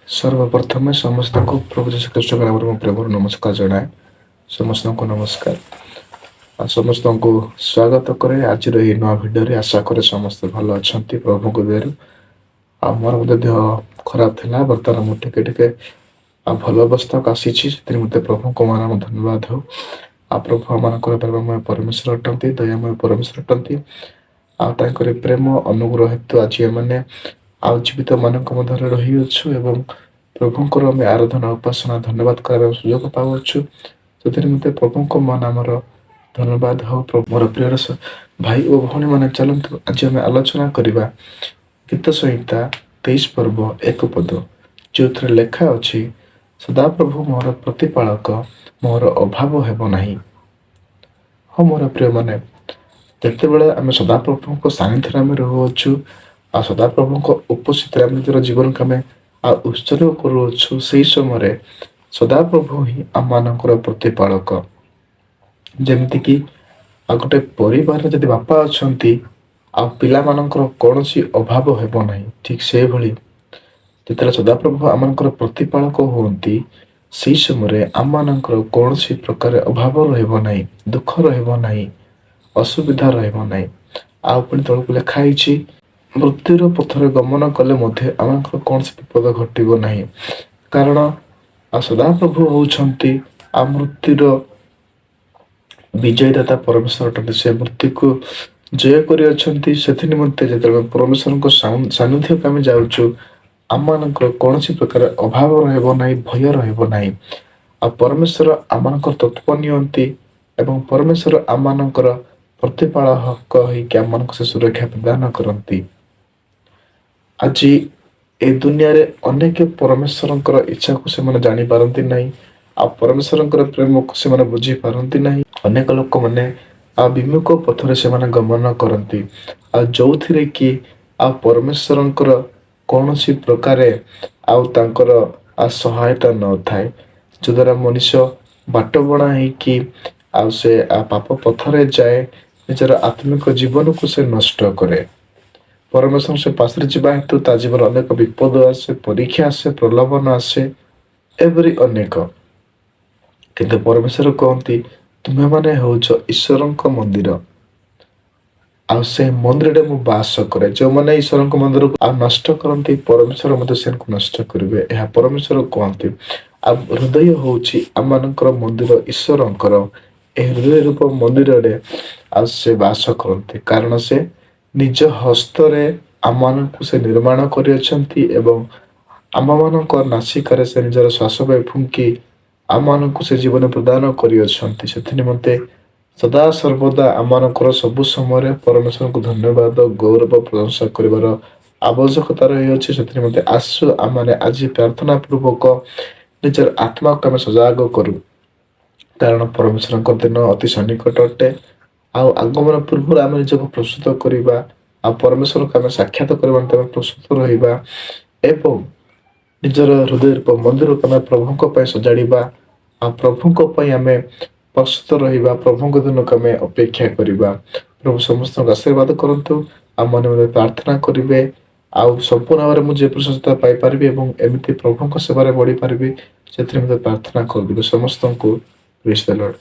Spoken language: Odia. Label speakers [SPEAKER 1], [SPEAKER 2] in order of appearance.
[SPEAKER 1] ସର୍ବପ୍ରଥମେ ସମସ୍ତଙ୍କୁ ପ୍ରଭୁ ଯୀଶୁ ଖ୍ରୀଷ୍ଟଙ୍କ ନାମରେ ମୁଁ ପ୍ରେମର ନମସ୍କାର ଜଣାଏ। ସମସ୍ତଙ୍କୁ ନମସ୍କାର ଆଉ ସମସ୍ତଙ୍କୁ ସ୍ୱାଗତ କରେ ଆଜିର ଏହି ନୂଆ ଭିଡ଼ିଓରେ। ଆଶା କରେ ସମସ୍ତେ ଭଲ ଅଛନ୍ତି ପ୍ରଭୁଙ୍କ ଦୟାରୁ। ଆଉ ମୋର ମଧ୍ୟ ଦେହ ଖରାପ ଥିଲା, ବର୍ତ୍ତମାନ ମୁଁ ଟିକେ ଟିକେ ଆଉ ଭଲ ଅବସ୍ଥାକୁ ଆସିଛି। ସେଥିରେ ମୋତେ ପ୍ରଭୁଙ୍କ ନାମ ଧନ୍ୟବାଦ ହଉ। ଆଉ ପ୍ରଭୁ ଆମମାନଙ୍କର ପ୍ରେମମୟ ପରମେଶ୍ୱର ଅଟନ୍ତି, ଦୟାମୟ ପରମେଶ୍ୱର ଅଟନ୍ତି। ଆଉ ତାଙ୍କର ପ୍ରେମ ଅନୁଗ୍ରହ ହେତୁ ଆଜି ଏମାନେ ଆଉ ଜୀବିତ ମାନଙ୍କ ମଧ୍ୟରେ ରହିଅଛୁ ଏବଂ ପ୍ରଭୁଙ୍କର ଆମେ ଆରାଧନା, ଉପାସନା, ଧନ୍ୟବାଦ କରିବାର ସୁଯୋଗ ପାଉଅଛୁ। ସେଥିରେ ମୋତେ ପ୍ରଭୁଙ୍କ ନାମର ଧନ୍ୟବାଦ ହଉ। ମୋର ପ୍ରିୟର ଭାଇ ଓ ଭଉଣୀମାନେ, ଚାଲନ୍ତୁ ଆଜି ଆମେ ଆଲୋଚନା କରିବା ଗୀତ ସଂହିତା 23 ପର୍ବ 1 ପଦ, ଯେଉଁଥିରେ ଲେଖା ଅଛି, "ସଦାପ୍ରଭୁ ମୋର ପ୍ରତିପାଳକ, ମୋର ଅଭାବ ହେବ ନାହିଁ।" ହଁ ମୋର ପ୍ରିୟମାନେ, ଯେତେବେଳେ ଆମେ ସଦାପ୍ରଭୁଙ୍କ ସାନ୍ନିଧ୍ୟରେ ଆମେ ରହୁଅଛୁ ଆଉ ସଦାପ୍ରଭୁଙ୍କ ଉପସ୍ଥିତିରେ ଆମେ ନିଜର ଜୀବନକୁ ଆମେ ଆଉ ଉତ୍ସର୍ଗ କରୁଅଛୁ, ସେଇ ସମୟରେ ସଦାପ୍ରଭୁ ହିଁ ଆମମାନଙ୍କର ପ୍ରତିପାଳକ। ଯେମିତିକି ଆଉ ଗୋଟେ ପରିବାରରେ ଯଦି ବାପା ଅଛନ୍ତି ଆଉ ପିଲାମାନଙ୍କର କୌଣସି ଅଭାବ ହେବ ନାହିଁ, ଠିକ୍ ସେଇଭଳି ଯେତେବେଳେ ସଦାପ୍ରଭୁ ଆମମାନଙ୍କର ପ୍ରତିପାଳକ ହୁଅନ୍ତି, ସେଇ ସମୟରେ ଆମମାନଙ୍କର କୌଣସି ପ୍ରକାର ଅଭାବ ରହିବ ନାହିଁ, ଦୁଃଖ ରହିବ ନାହିଁ, ଅସୁବିଧା ରହିବ ନାହିଁ। ଆଉ ପୁଣି ତଳକୁ ଲେଖା ହେଇଛି, ମୃତ୍ୟୁର ପଥରେ ଗମନ କଲେ ମଧ୍ୟ ଆମମାନଙ୍କର କୌଣସି ବିପଦ ଘଟିବ ନାହିଁ, କାରଣ ଆଉ ସଦାପ୍ରଭୁ ହେଉଛନ୍ତି ଆଉ ମୃତ୍ୟୁର ବିଜୟଦାତା ପରମେଶ୍ୱର ଅଟନ୍ତି। ସେ ମୃତ୍ୟୁକୁ ଜୟ କରିଅଛନ୍ତି। ସେଥି ନିମନ୍ତେ ଯେତେବେଳେ ପରମେଶ୍ୱରଙ୍କ ସାନ୍ନିଧ୍ୟକୁ ଆମେ ଯାଉଛୁ, ଆମମାନଙ୍କର କୌଣସି ପ୍ରକାର ଅଭାବ ରହିବ ନାହିଁ, ଭୟ ରହିବ ନାହିଁ। ଆଉ ପରମେଶ୍ୱର ଆମମାନଙ୍କର ତତ୍ତ୍ୱ ନିଅନ୍ତି ଏବଂ ପରମେଶ୍ୱର ଆମମାନଙ୍କର ପ୍ରତିପାଳକ ହେଇକି ଆମମାନଙ୍କୁ ସେ ସୁରକ୍ଷା ପ୍ରଦାନ କରନ୍ତି। ଆଜି ଏ ଦୁନିଆରେ ଅନେକ ପରମେଶ୍ୱରଙ୍କର ଇଚ୍ଛାକୁ ସେମାନେ ଜାଣିପାରନ୍ତି ନାହିଁ ଆଉ ପରମେଶ୍ୱରଙ୍କର ପ୍ରେମକୁ ସେମାନେ ବୁଝିପାରନ୍ତି ନାହିଁ। ଅନେକ ଲୋକମାନେ ଆଉ ବିମୁଖ ପଥରେ ସେମାନେ ଗମନ କରନ୍ତି, ଆଉ ଯୋଉଥିରେ କି ଆଉ ପରମେଶ୍ୱରଙ୍କର କୌଣସି ପ୍ରକାରେ ଆଉ ତାଙ୍କର ଆଉ ସହାୟତା ନଥାଏ, ଯଦ୍ୱାରା ମଣିଷ ବାଟବଣା ହେଇକି ଆଉ ସେ ପାପ ପଥରେ ଯାଏ, ନିଜର ଆତ୍ମିକ ଜୀବନକୁ ସେ ନଷ୍ଟ କରେ। ପରମେଶ୍ୱର ସେ ପାଶରେ ଯିବା ହେତୁ ତା ଜୀବନରେ ଅନେକ ବିପଦ ଆସେ, ପରୀକ୍ଷା ଆସେ, ପ୍ରଲୋଭନ ଆସେ, ଏପରି ଅନେକ। କିନ୍ତୁ ପରମେଶ୍ୱର କହନ୍ତି, "ତୁମେମାନେ ହେଉଛ ଈଶ୍ୱରଙ୍କ ମନ୍ଦିର ଆଉ ସେ ମନ୍ଦିରରେ ମୁଁ ବାସ କରେ।" ଯେଉଁମାନେ ଈଶ୍ୱରଙ୍କ ମନ୍ଦିରକୁ ଆଉ ନଷ୍ଟ କରନ୍ତି, ପରମେଶ୍ୱର ମଧ୍ୟ ସେମାନଙ୍କୁ ନଷ୍ଟ କରିବେ। ଏହା ପରମେଶ୍ୱର କୁହନ୍ତି। ଆଉ ହୃଦୟ ହଉଛି ଆମମାନଙ୍କର ମନ୍ଦିର ଈଶ୍ୱରଙ୍କର। ଏହି ହୃଦୟ ରୂପ ମନ୍ଦିରରେ ଆଉ ସେ ବାସ କରନ୍ତି, କାରଣ ସେ ନିଜ ହସ୍ତରେ ଆମମାନଙ୍କୁ ସେ ନିର୍ମାଣ କରିଅଛନ୍ତି ଏବଂ ଆମମାନଙ୍କ ନାସିକାରେ ସେ ନିଜର ଶ୍ୱାସ ବାୟୁ ଫୁଙ୍କି ଆମମାନଙ୍କୁ ସେ ଜୀବନ ପ୍ରଦାନ କରିଅଛନ୍ତି। ସେଥି ନିମନ୍ତେ ସଦା ସର୍ବଦା ଆମମାନଙ୍କର ସବୁ ସମୟରେ ପରମେଶ୍ୱରଙ୍କୁ ଧନ୍ୟବାଦ, ଗୌରବ, ପ୍ରଶଂସା କରିବାର ଆବଶ୍ୟକତା ରହିଅଛି। ସେଥି ନିମନ୍ତେ ଆସୁ ଆମମାନେ ଆଜି ପ୍ରାର୍ଥନା ପୂର୍ବକ ନିଜର ଆତ୍ମାକୁ ଆମେ ସଜାଗ କରୁ, କାରଣ ପରମେଶ୍ୱରଙ୍କ ଦିନ ଅତି ସନ୍ନିକଟ ଅଟେ। ଆଉ ଆଗମନ ପୂର୍ବରୁ ଆମେ ନିଜକୁ ପ୍ରସ୍ତୁତ କରିବା ଆଉ ପରମେଶ୍ୱରଙ୍କୁ ଆମେ ସାକ୍ଷାତ କରିବା ନିମନ୍ତେ ଆମେ ପ୍ରସ୍ତୁତ ରହିବା ଏବଂ ନିଜର ହୃଦୟ ରୂପ ମନ୍ଦିରକୁ ଆମେ ପ୍ରଭୁଙ୍କ ପାଇଁ ସଜାଡ଼ିବା ଆଉ ପ୍ରଭୁଙ୍କ ପାଇଁ ଆମେ ପ୍ରସ୍ତୁତ ରହିବା। ପ୍ରଭୁଙ୍କ ଦିନକୁ ଆମେ ଅପେକ୍ଷା କରିବା। ପ୍ରଭୁ ସମସ୍ତଙ୍କୁ ଆଶୀର୍ବାଦ କରନ୍ତୁ। ଆଉ ମନେ ମନେ ପ୍ରାର୍ଥନା କରିବେ, ଆଉ ସମ୍ପୂର୍ଣ୍ଣ ଭାବରେ ମୁଁ ଯେ ପ୍ରଶଂସା ପାଇପାରିବି ଏବଂ ଏମିତି ପ୍ରଭୁଙ୍କ ସେବାରେ ବଢ଼ିପାରିବି, ସେଥିରେ ମଧ୍ୟ ପ୍ରାର୍ଥନା କରିଦେବେ। ସମସ୍ତଙ୍କୁ ପ୍ରେଜ୍ ଦ ଲର୍ଡ।